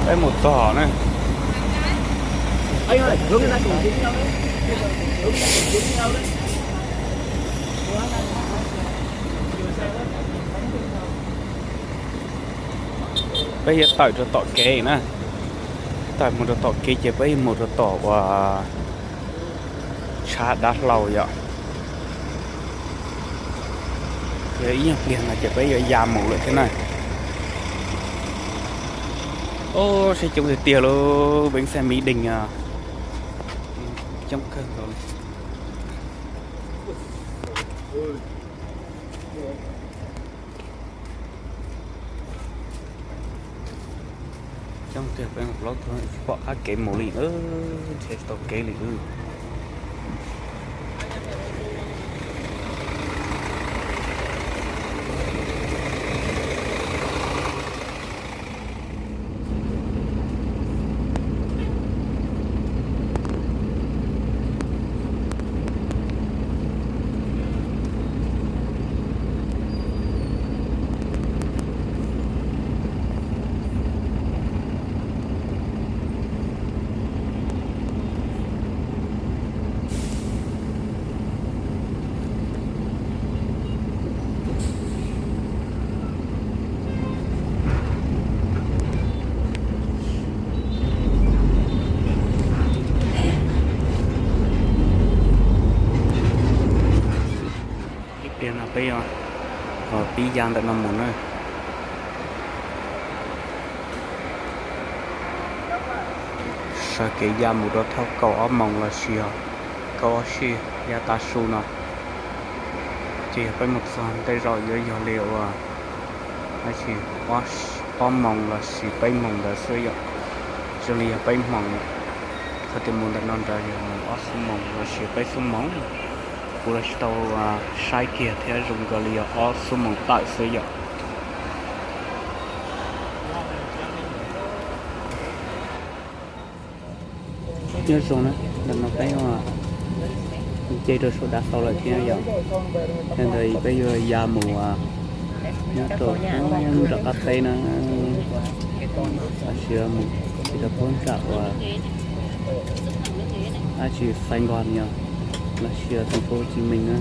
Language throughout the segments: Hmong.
Peb mus txog na. Peb yuav tawm rau tom kev na. Tawm mus rau tom kev ces peb yuav mus rau tom uas tshav dav hlau yom. Ces ib nyuag pliag no ces peb yuav ya mus lawm thiab na. Os, sab coob tiag tiag lauj, bến xe Mỹ Đình. Coob kawg nkaus li. Coob tiag, peb plaub tug tsis pom qab kev mus li, nrhiav tsis tau kev li. Ib pliag no peb yuav pib ya ntawm no mus na. Sawv kev ya mus rau thaum kaum ob moos lossis kaum ob sij ya tav su no. Ces yog peb mus txog tej zaum yuav yog li uas dab tsi, ob moos lossis peb moos ntawd xwb yom. Zoo li yog peb moos yom. Qhov tias mus ntawm no nrad yog mus ob xuab moos lossis peb xuab moos. Kuv los tsis tau saib kiag thiab, zoo nkaus li yog ob xuab moos tawm xwb yom. Nyob zoo na, ntawm no peb nce rau saum dav hlau lawm thiab yom. Yog ntawd peb yuav ya mus nyob rau nram qab teb na, lossis mus rau puag nram uas dab tsi Sài Gòn yom, lossis thành phố Hồ Chí Minh na,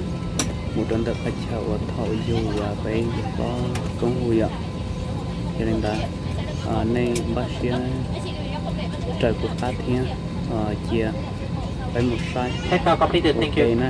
mus rau ntawm qhov chaw uas thaum yug peb yug pob koob hu yom. Yog li ntawd nej npaj siab raws kuv qab thiab, cia peb mus saib ua ke na.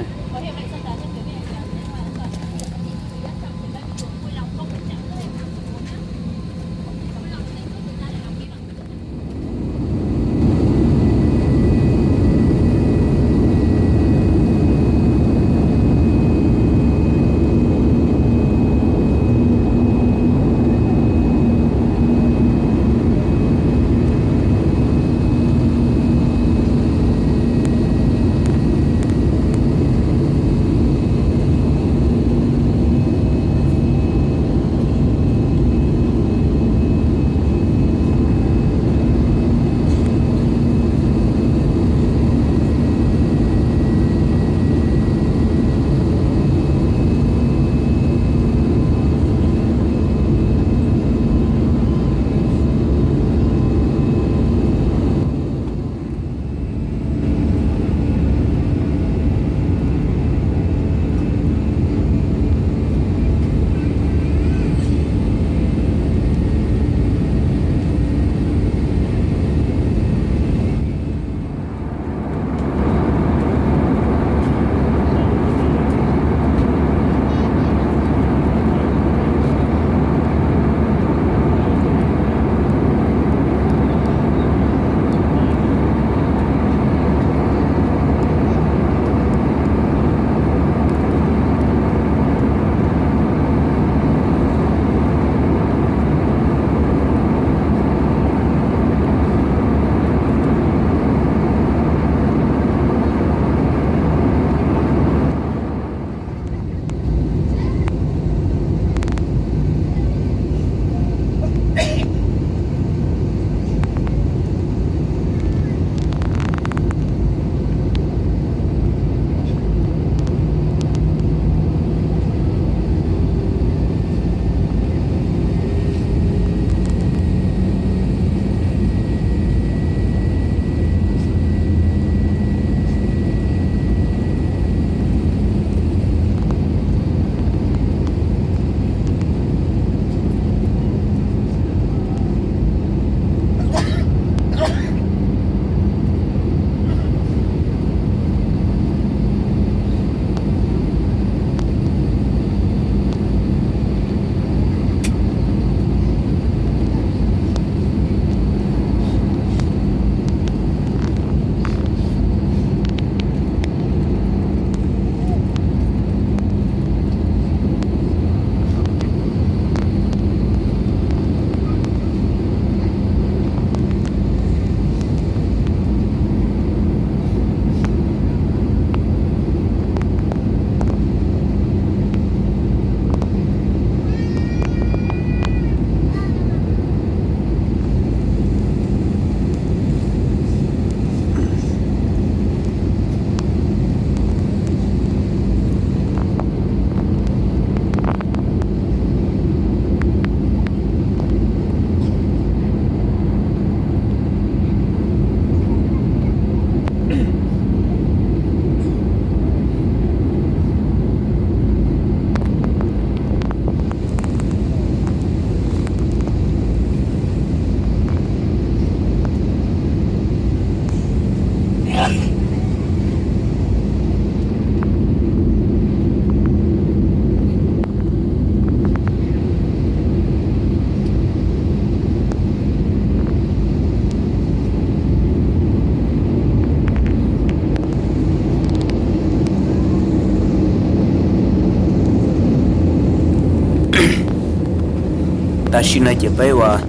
Tam sim no ces peb uas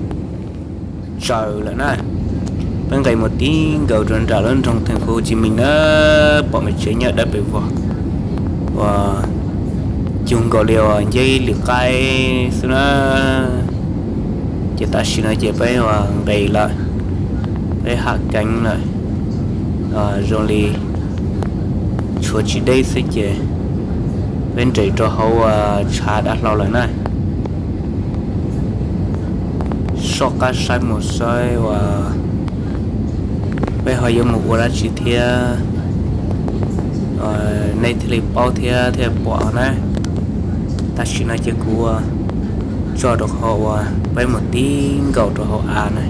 tsaws lawm na, peb nqes mus ti nkaus rau nram lub nroog Thành phố Hồ Chí Minh na, pom me tsev nyob dawb pes vog uas cug nkaus li uas nceb li qaib xwb na. Ces tam sim no ces peb uas nqes lawm, peb haj keev lawm, zoo li tshuav tsis deb xwb ces peb nres rau hauv tshav dav hlau lawm na. Soj qab saib mus saib uas peb ho yuav mus ua dab tsi thiab, nej thiaj li paub thiab thiaj pom na. Tam sim no ces kuv tso rau qhov uas peb mus ti nkaus rau hauv av na.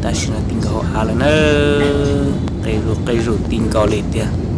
Tam sim no ti nkaus hauv av lawm na, qe zus qe zus ti nkaus li tiag.